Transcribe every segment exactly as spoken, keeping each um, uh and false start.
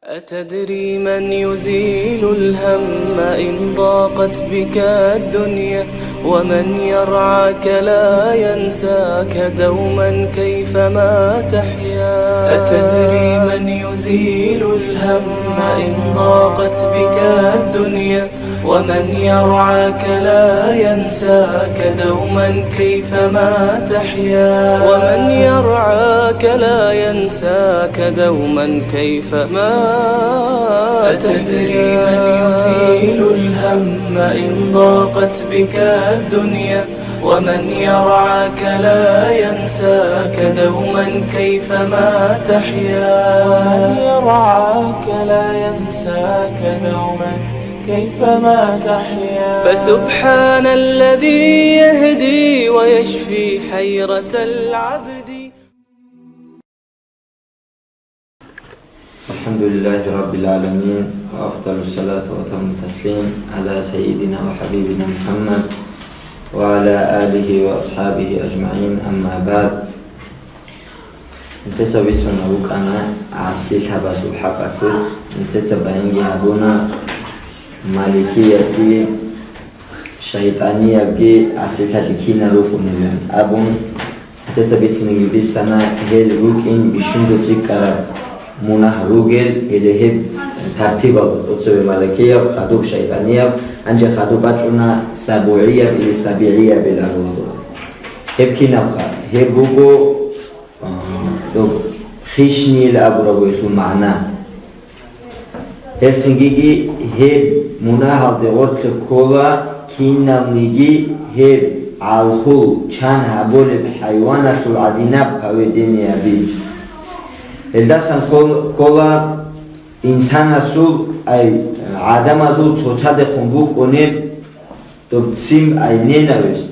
أتدري من يزيل الهم إن ضاقت بك الدنيا؟ ومن يرعاك لا ينساك دوما كيفما تحيا. أتدري من يزيل الهم إن ضاقت بك الدنيا؟ ومن يرعاك لا ينساك دوما كيفما تحيا. ومن يرعاك لا ينساك دوما كيفما. أتدري من يزيل الهم إن ضاقت بك الدنيا؟ ومن يرعاك لا ينساك دوما كيفما تحيا. ومن يرعاك لا ينساك دوما كيفما تحيا. فسبحان الذي يهدي ويشفي حيرة العبد. الحمد لله رب العالمين، وأفضل الصلاة وأتم التسليم على سيدنا وحبيبنا محمد وعلى آله وأصحابه أجمعين، أما بعد. Нилъеца бицун букӀана гӀасилъабазул хӀакъалъулъ, нилъеца баянги гьабуна, маликиябги, шайтӀаниябги гӀасилъаби кинал рукӀунилан абун, нилъеца бицинеги бицана, гьел рукӀин бищунго цӀикӀкӀараб мунагь ругел, гьеле гьеб тартибал, цо-цо маликияб, хадуб шайтӀанияб, гьанже хадуб бачӀуна сабугӀияб или сабигӀияб абула. Гьеб кинабха? Гьеб буго, а, доб хищнил абураб гьелъул магӀна. Гьеб цинги гьеб мунагьалде гъорлъе ккола киналниги гьеб гӀалхул чан гьабулеб хӀайваналъул гӀадинаб поведениеби. Гьелдасан ккол-, ккола инсанасул, ай, гӀадамазул цоцадехун букӀунеб доб ццин, ай, ненависть.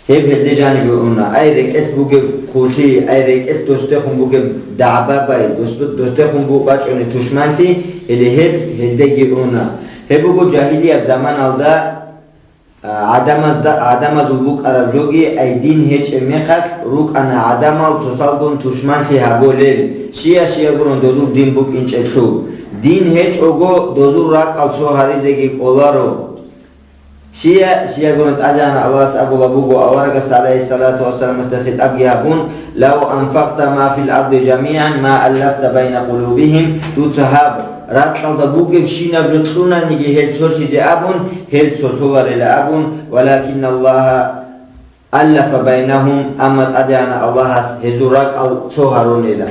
Гьеб гьелде жанибе уна, ай, рекӀелъ бугеб хъулъи, ай, рекӀелъ досдехун бугеб дагӀба-бай, дос-, досдехун бу-, бачӀунеб тушманлъи, гьеле гьеб гьелдеги уна. Гьеб буго жагьилияб заманалда, а, гӀадамазда, гӀадамазул букӀараб жоги, ай, дин гьечӀеб мехалъ рукӀана гӀадамал цосалгун тушманлъи гьабулел, щия-щия гурун дозул дин букӀинчӀелъул. Дин гьечӀого, дозул ракӀал цо гьаризеги кӀоларо. Щия-щиягурун тӀадегӀанав Аллагьас абулаб буго, аварагасда, гӀалайгьиссалату вассаламасда хитӀабги гьабун: «Лав анфакъта ма фил арди жамигӀан ма аллафта байна къулубигьим», дуца гьаб ракьалда бугебщинаб жо кьунаниги гьел цолъизе абун, гьел цолъоларила абун, «Валакинналлагьа аллафа байнагьум», амма ТӀадегӀанав Аллагьас гьезул ракӀал цо гьарунила.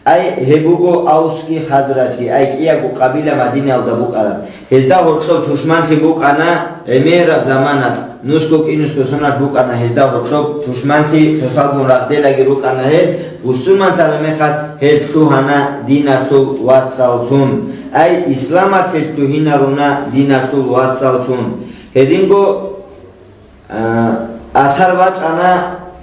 Ай, гьеб буго Авсги Хазражги, ай, кӀиябго къабила Мадинаялда букӀараб. Гьезда гьоркьоб тушманлъи букӀана гӀемераб заманалъ, нусго кӀинусго соналъ букӀана гьезда гьоркьоб тушманлъи, цоцалгун рагъделаги рукӀана гьел, бусурманлъараб мехалъ гьел лъугьана диналъул вацаллъун. Ай, исламалъ гьел лъугьинаруна диналъул вацаллъун. Гьединго А, асар бачӀана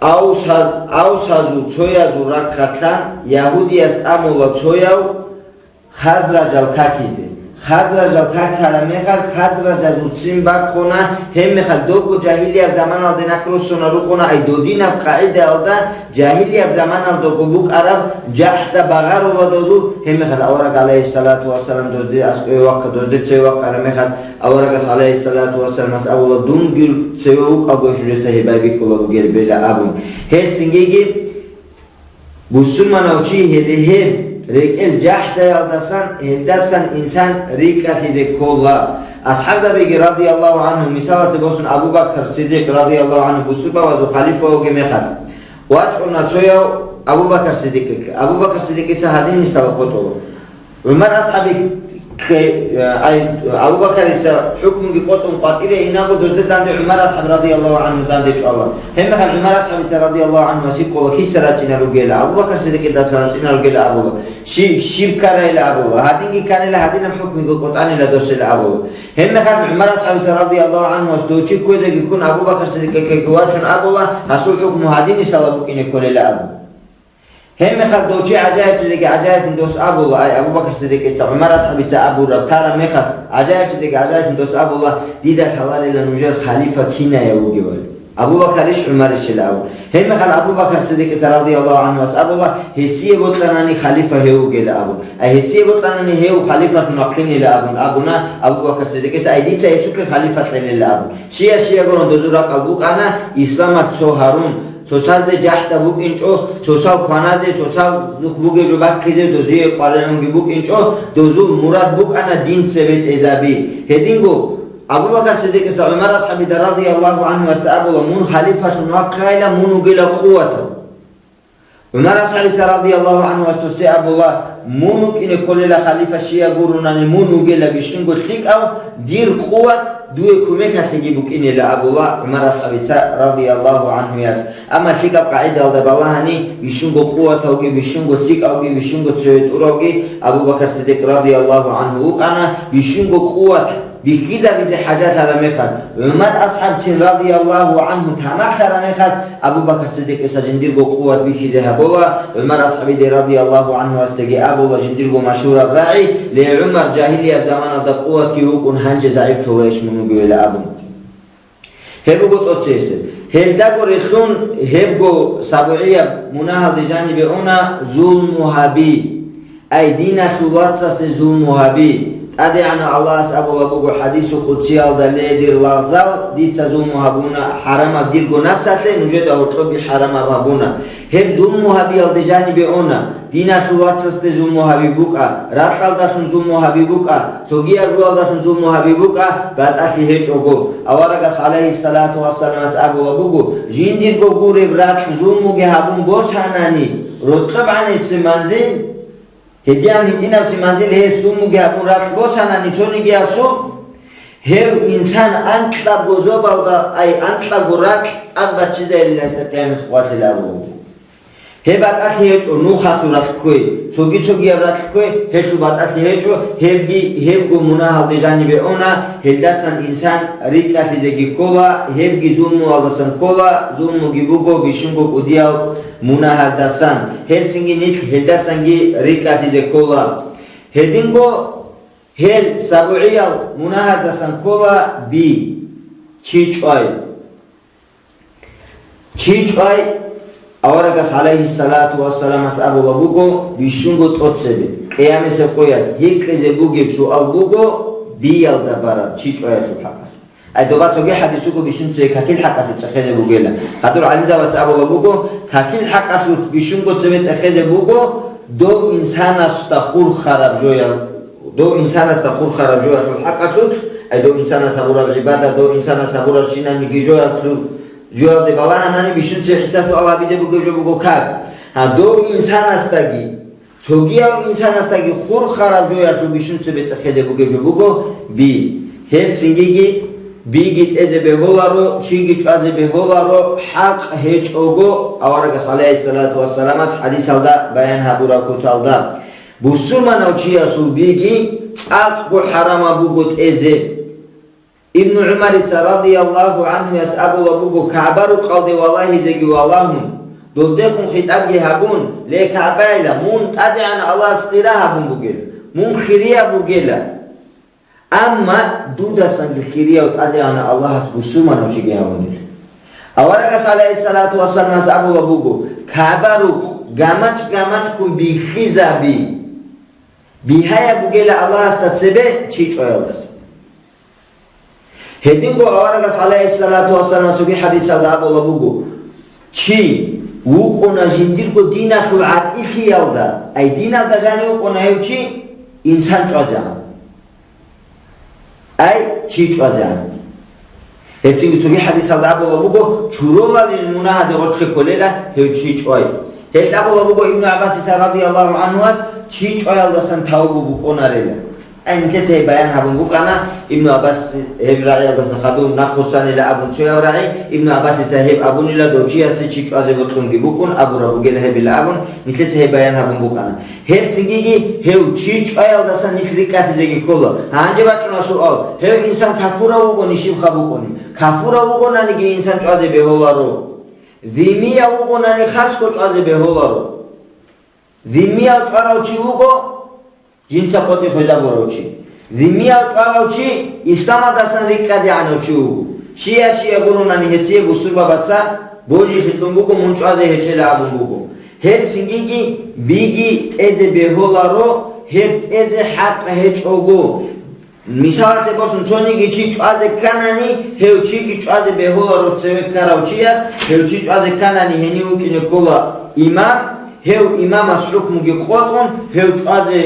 Авса-, Авсазул цоязул рахъалъан, Ягьудияс тӀамула цояв Хазражал какизе. Хазражал какараб мехалъ, Хазражазул ццин бахъуна, гьеб мехалъ добго жагьилияб заманалде нахъ руссуна рукӀуна, ай додинаб къагӀидаялда жагьилияб заманалдаго букӀараб жахӀда багъарула дозул, гьеб мехалъ авараг, гӀалайгьиссалату вассалам, дозде аскӀове вахъа, дозде цеве вахъараб мехалъ, Аварагас, гӀалайгьиссалату вассаламас, абула: «Дунги цеве вукӀаго жужеца гьеб байбихьула бугел бела», – абун. Гьелцинги бусурманав чи гьеле гьеб рекӀел жахӀдаялдасан, гьелдасан инсан рикӀкӀалъизе ккола. АсхӀабзабиги, радияллагьу гӀангьу, мисалалъе босун, Абу Бакр Сиддикъ, радияллагьу гӀангьу, бусурбабазул халифа вугеб мехалъ, вачӀуна цояв Абу Бакр Сиддикъихъе. Абу Бакр Сиддикъица гьадинисала къотӀула. ГӀумар асхӀаби, ай, Абу Бакарица хӀукмуги къотӀун къватӀире инаго, дозде данде ГӀумар асхӀаб радияллагьу гӀангьу данде чӀвала. Гьебмехалъ ГӀумар асхӀабица радияллагьу гӀангьу гьасихъула киса рачӀина ругела, Абу Бакар Сиддикъидасан рачӀина ругела абула. Щиб, щиб ккарайила абула. Гьадинги кканила, гьадинаб хӀукмуги къотӀанила досила абула. Гьебмехалъ ГӀумар асхӀабица радияллагьу гӀангьу гьас дов чи кквезеги ккун Абу Бакар Сиддикъихъеги вачун абула, гьасул хӀукму гьадинисала букӀине кколела абула. Гьебмехалъ дов чи гӀажаиблъизеги гӀажаиблъун дос абула, ай, Абу Бакр Сиддикъица, ГӀумар асхӀабица абураб тараб мехалъ, гӀажаиблъизеги гӀажаиблъун дос абула, дида лъаларила нужер халифа киная вугевали. Абу Бакарищ, ГӀумарищила абун. Гьебмехалъ Абу Бакар Сиддикъица радияллагьу гӀанхуяс абула, гьесие бокьанани халифа гьев вугила абун. Ай гьесие бокьанани гьев халифалъун вахъинила абун абуна Абу Бакар Сиддикъица, ай дица гьесухъе халифа кьелила абун. Щия-щия гурун дозул ракӀал букӀана, исламалъ цо гьарун, цоцазде жахӀда букӀинчӀо, цоцал кваназе, цоцал зухъ бугеб жо бахъизе дозие къваригӀунги букӀинчӀо, дозул мурад букӀана дин цебетӀезаби. Гьединго Абу Бакар Сиддикъица ГӀумар асхӀабида радияллагьу гӀанхуясда абула, мун халифалъун вахъайила, мун вугила къуватав. ГӀумар асхӀабица радияллагьу гӀанхуяс досде абула, мун вукӀине кколела халифа щия гурунани, мун вугела бищунго лъикӀав, дир къуват дуе кумекалъеги букӀинела абула ГӀумар асхӀабица радияллагьу гӀанхуяс. Амма лъикӀаб къагӀидалда балагьани, бищунго къуватавги, бищунго лъикӀавги, бищунго цеве тӀуравги Абу Бакар Сиддикъ радияллагьу гӀанху вукӀана, бищунго къуват бихьизабизе хӀажалъараб мехалъ, ГӀумар асхӀабцин радияллагьу гӀанху тамахлъараб мехалъ, Абу Бакар Сиддикъица жиндирго къуват бихьизе гьабула, ГӀумар асхӀабиде радияллагьу гӀанхуясдаги абула жиндирго машгьураб рагӀи, ле, ГӀумар, жагьилияб заманалда къуватги вукӀун, гьанже загӀиплъулайищ мун вугевила абун. Гьеб буго тӀоцесеб. Гьелдаго релълъун гьебго сабугӀияб мунагьалде жанибе уна зулму гьаби. Ай, диналъул вацасе зулму гьаби. ТӀадегӀанав Аллагьас абулаб буго хӀадисул къудсиялда: «Ле, дир лагъзал, дица зулму гьабуна, хӀарамаб дирго нафсалъе нужеда гьоркьобги хӀарамаб гьабуна». Гьеб зулму гьабиялде жанибе уна. Диналъул вацасде зулму гьаби букӀа, ракьалдалъун зулму гьаби букӀа, цогияр жугьалдалъун зулму гьаби букӀа, батӀалъи гьечӀого. Аварагас, гӀалайгьиссалату вассаламас, абулаб буго: «Жиндирго гуреб ракь зулмуги гьабун босанани, рокьоб гӀанасеб манзил, гьедигӀан гьитӀинабцин манзил гьес зулмуги гьабун ракь босанани цонигиясул, гьев инсан анкьабго зобалда, ай, анкьабго ракь тӀад баччизайилан гьесда къиямасеб къоялъ», абулаб буго. Гьеб батӀалъи гьечӀо, нухалъул ракь кквей, цоги-цогияб ракь кквей, гьелъул батӀалъи гьечӀо, гьебги гьебго мунагьалде жанибе уна, гьелдасан инсан рикӀкӀалъизеги ккола, гьебги зулмуялдасан ккола, зулмуги буго бищунго кӀудиял мунагьаздасан, гьелцинги нилъ гьелдасанги рикӀкӀалъизе ккола. Гьединго гьел сабугӀиял мунагьаздасан ккола би, чи чӀвай. Чи чӀвай, аварагас, гӀалайгьиссалату вассаламас, абулаб буго бищунго тӀоцебе, къиямасеб къоялъ гьикъизе бугеб суал буго биялда бараб чи чӀваялъул хӀакъалъулъ. Ай, доба цоги хӀадис буго бищун цебе какил хӀакъалъулъ цӀехезе бугела. Хадур гӀалимзабаца абулаб буго, какил хӀакъалъулъ бищунго цебе цӀехезе буго дов инсанасда хурхараб жоял, дов инсанасда хурхараб жоялъул хӀакъалъулъ, ай, дов инсанас гьабураб гӀибадат, дов инсанас гьабураб щинабниги жоялъул, жоялде балагьанани бищун цебе хӀисаб-суал гьабизе бугеб жо буго как. Гьа, дов инсанасдаги, цогияв инсанасдаги хурхараб жоялъул бищун цебе цӀехезе бугеб жо буго би. Гьелцинги биги тӀезе бегьуларо, чиги чӀвазе бегьуларо, хӀакъ гьечӀого, аварагас, гӀалайгьиссалату вассаламас, хӀадисалда баян гьабураб куцалда. Бусурманав чиясул биги цӀакъго хӀарамаб буго тӀезе. Ибну ГӀумарица радияллагьу гӀанхуяс абулаб буго, КагӀба-рукъалде валагьизеги валагьун, долдехун хитӀабги гьабун: «Ле, КагӀбайила, мун ТӀадегӀан Аллагьас хира гьабун бугел, мун хирияб бугела. Амма дудасанги хирияв ТӀадегӀанав Аллагьас бусурманав чиги гьавунел». Аварагас, гӀалайгьиссалату вассаламас, абулаб буго, КагӀба-рукъ гамачӀ-гамачӀгун бихьизаби. Бигьаяб бугела Аллагьасда цебе чи чӀваялдаса. Гьединго аварагас, гӀалайгьиссалату вассаламас, цоги хӀадисалда абулаб буго, чи вукӀуна жиндирго диналъул гӀатӀилъиялда, ай, диналда жанив вукӀуна гьев чи инсан чӀвазегӀан. Ай, чи чӀвазегӀан. Гьелцинги цоги хӀадисалда абулаб буго, чурулалил мунагьаде гъоркье кколела гьев чи чӀвай. Гьелъ абулаб буго Ибну ГӀаббасица радияллагьу гӀанхуяс, чи чӀваялдасан тавбу букӀунарела. Ай, нилъеца гьеб баян гьабун букӀана, Ибну ГӀаббас гьеб рагӀиялдасан хадув нахъвуссанила абун цояв рагӀи, Ибну ГӀаббасица гьеб абунила, дов чиясе чи чӀвазе бокьунги букӀун абураб бугела гьебила абун, нилъеца гьеб баян гьабун букӀана. Гьелцинги гьев чи чӀваялдасан нилъ рикӀкӀалъизеги ккола. Гьанже бачӀуна суал: гьев инсан кафурав вугони щибха букӀуни? Кафурав вугонаниги инсан чӀвазе бегьуларо. Зиммияв вугонани хасго чӀвазе бегьуларо. Зиммияв чӀварав чи вуго, жинца къотӀи хвезабурав чи. Зиммияв чӀварав чи исламалдасан рикӀкӀадегӀанав чи вуго. Щия-щия гуронани гьесие бусурбабаца божилъи кьун буго, мун чӀвазе гьечӀела абун буго. Гьеб цинги биги тӀезе бегьуларо, гьеб тӀезе хӀакъ гьечӀого. Мисалалъе босун, цониги чи чӀвазе кканани, гьев чиги чӀвазе бегьуларо цеве ккарав чияс, гьев чи чӀвазе кканани гьенив вукӀине ккола имам, гьев имамас хӀукмуги къотӀун, гьев чӀвазе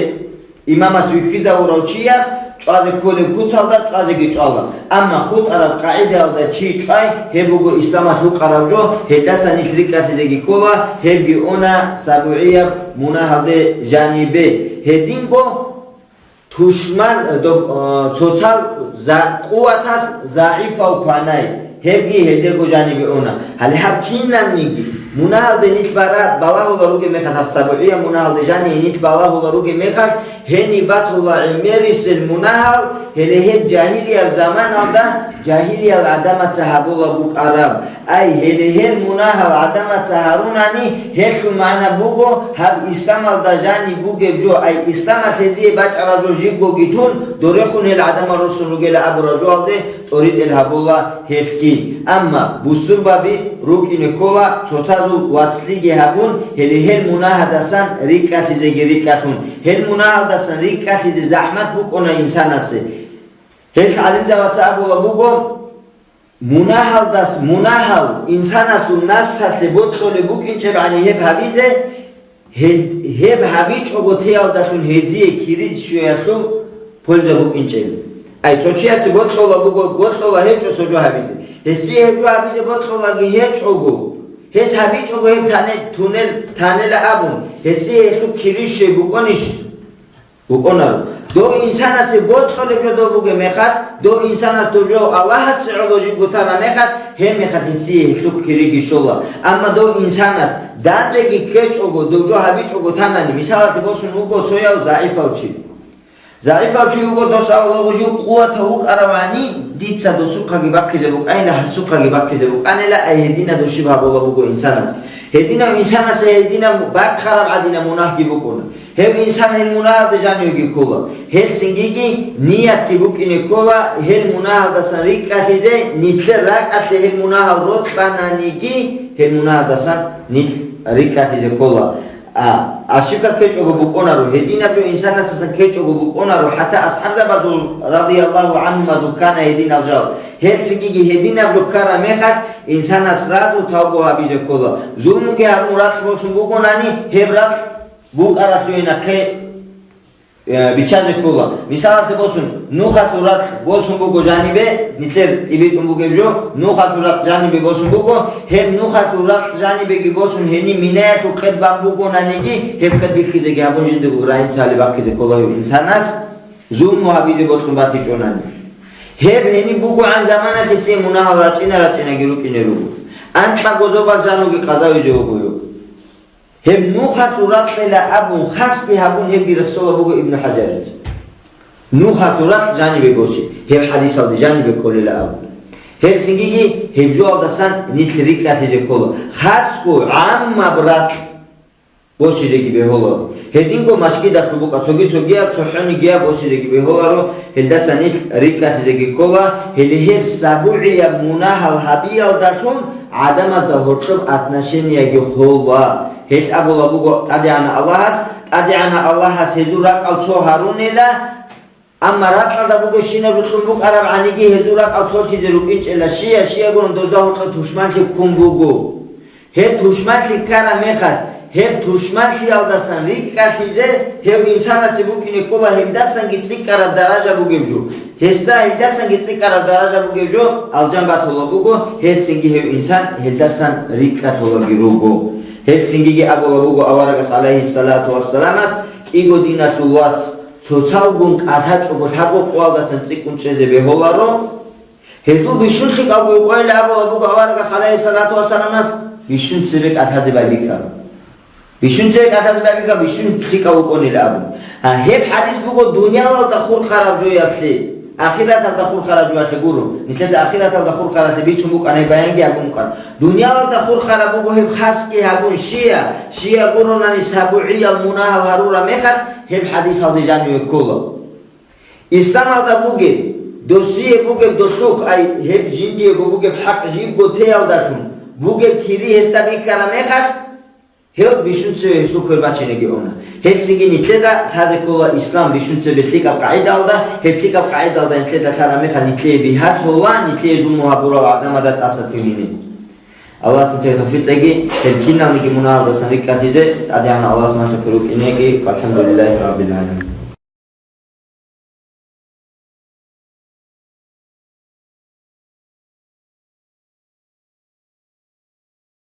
Имамас вихьизавурав чияс чӀвазе кколеб куцалда чӀвазеги чӀвала. Амма хутӀараб къагӀидаялда чи чӀвай, гьеб буго исламалъ гьукъараб жо, гьелдаса нилъ рикӀкӀалъизеги ккола, гьебги уна сабугӀияб мунагьалде жанибе. Гьединго тушман, э, доб-, э, цоцал за-, къуватас загӀипав кванай. Гьебги гьелдего жанибе уна. Гьале гьаб кинабниги, мунагьалде нилъ бара-, балагьула ругеб мехалъ, гьаб сабугӀияб мунагьалде жание нилъ балагьула ругеб мехалъ, гьениб батула гӀемерисел мунагьал, гьеле гьеб жагьилияб заманалда жагьилиял гӀадамаца гьабула букӀараб. Ай, гьеле гьел мунагьал гӀадамаца гьарунани, гьелъул магӀна буго, гьаб исламалда жаниб бугеб жо, ай, исламалъ гьезие бачӀараб жо жибгоги тун, дорехун гьел гӀадамал руссун ругела абураб жоалде, тӀоритӀел гьабула гьелъги. Амма бусурбаби рукӀине ккола, цоцазул вацлъиги гьабун, гьеле гьел мунагьадасан рикӀкӀалъизеги рикӀкӀалъун. Гьел мунагьалдасан рикӀкӀалъизе захӀмат букӀуна инсанасе. Гьел гӀалимзабаца абула буго, мунагьалдас мунагьал инсанасул нафсалъе бокьулеб букӀинчӀебани гьеб гьабизе, Гьеб, гьеб гьабичӀого теялдалъун гьезие кири щвеялъул польза букӀинчӀел. Ай, цо чиясе бокьула буго, бокьула гьечӀо цо жо гьабизе. Гьесие гьеб жо гьабизе бокьулаги гьечӀого, гьес гьабичӀого гьеб тане-, тунел, танела абун, гьесие гьелъул кири щвей букӀунищ? БукӀунаро. Дов инсанасе бокьулеб жо дов бугеб мехалъ, дов инсанас дов жо Аллагьасе гӀоло жибго тана мехалъ, гьеб мехалъ гьесие гьелъухъ кириги щола. Амма дов инсанас дандеги ккечӀого, дов жо гьабичӀого танани, мисалалъе босун вуго цояв загӀипав чи. ЗагӀипав чи вуго, дос авлого жив къуватав вукӀаравани, дица досухъаги бахъизе букӀайила, гьасухъаги бахъизе букӀанила, ай гьединаб дов щиб гьабула буго инсанас. Гьединав инсанас гьединаб бахъараб гӀадинаб мунагьги букӀуна. Гьев инсан гьел мунагьалде жанивеги ккола. Гьел цинги ниятги букӀине ккола, гьел мунагьалдасан рикӀкӀалъизе, нилъер ракӀалъе гьел мунагьал рокьананиги, гьел мунагьалдасан нилъ рикӀкӀалъизе ккола. А, ошибка ккечӀого букӀунаро, гьединаб жо инсанасдасан ккечӀого букӀунаро, хӀатта асхӀабзабазул, радияллагьу гӀанхумазул, ккана гьединал жал. Гьел цинги гьединаб жо ккараб мехалъ, инсанас сразу тавбу гьабизе ккола. Зулмуги гьабун ракь босун бугонани, гьеб ракь букӀаралъуе нахъе, э, биччазе ккола. Мисалалъе босун, нухалъул ракь босун буго жанибе, нилъер тӀибитӀун бугеб жо, нухалъул ракь жанибе босун буго, гьеб нухалъул ракь жанибеги босун гьениб минаялъул къед бан бугонаниги, гьеб къед бихьизеги гьабун жиндирго граница гьале бахъизе ккола гьев инсанас, зулму гьабизе бокьун батичӀонани. Гьеб гьениб бугогӀан заманалъ гьесие мунагьал рачӀина-рачӀинаги рукӀине руго. Анкьабго зобал жануги къазавизе вуго гьев. Гьеб нухалъул ракьила абун, хасги гьабун гьебги рехсола буго Ибну ХӀажарица. Нухалъул ракь жанибе боси, гьеб хӀадисалде жанибе кколила абун. Гьеб цинги гьеб жоалдасан нилъ рикӀкӀалъизе ккола. Хасго гӀаммаб ракь босизеги бегьула. Гьединго машгидалъул букӀа цоги-цогияб, цохӀонигияб босизеги бегьуларо, гьелдаса нилъ рикӀкӀалъизеги ккола, гьеле гьеб сабугӀияб мунагьал гьабиялдалъун гӀадамазда гьоркьоб отношенияги хола. Гьелъ абула буго ТӀадегӀанав Аллагьас, ТӀадегӀанав Аллагьас гьезул ракӀал цо гьарунела, амма ракьалда бугебщинаб рукьун букӀараб гӀаниги гьезул ракӀал цолъизе рукӀинчӀела, щия-щиягурун дозда гьоркьоб тушманлъи ккун буго. Гьеб тушманлъи ккараб мехалъ, гьеб тушманлъиялдасан рикӀкӀалъизе гьев инсанасе букӀине ккола, гьелдасанги цӀикӀкӀараб даража бугеб жо. Гьесда гьелдасанги цӀикӀкӀараб даража бугеб жо алжан батула буго, гьелцинги гьев инсан гьелдасан рикӀкӀалъулаги руго. Гьелцинги абула буго аварагас, гӀалайгьиссалату вассаламас, кӀиго диналъул вац, цоцалгун кӀалъачӀого лъабкъоялдасан цӀикӀкӀун чӀезе бегьуларо. Гьезул бищун лъикӀав вукӀойилан абула буго аварагас, гӀалайгьиссалату вассаламас, бищун цебе кӀалъазе байбихьа. Бищун цебе кӀалъазе байбихьа, бищун лъикӀав вукӀонилан абун. Гьа, гьеб хӀадис буго дуниялалда хурхараб жоялъе, ахираталда хурхараб жоялъе гуро. Нилъеца ахираталда хурхаралъе бицун букӀана, гьеб баянги гьабун букӀана. Дуниялалда хурхараб буго гьеб хасги гьабун, щия, щия гуронани сабугӀиял мунагьал гьарураб мехалъ, гьеб хӀадисалде жаниве ккола. Исламалда бугеб, Досие бугеб долъухъ, ай, гьеб жиндиего бугеб хӀакъ жибго теялдалъун бугеб кири гьесда бихьараб мехалъ, гьев бищун цеве гьесул квер бачинеги уна. Гьелцинги нилъеда лъазе ккола ислам бищун цебе лъикӀаб къагӀидаялда, гьеб лъикӀаб къагӀидаялда нилъеда лъараб мехалъ нилъее бигьа лъола, нилъее зулму гьабурал гӀадамазда тӀаса лъугьине. Аллагьас нилъее тавфикъ кьеги, гьел киналниги мунагьалдасан рикӀкӀалъизе, ТӀадегӀанав Аллагьас малъухъе рукӀинеги, валхӀамдулиллагьи раббил гӀаламин.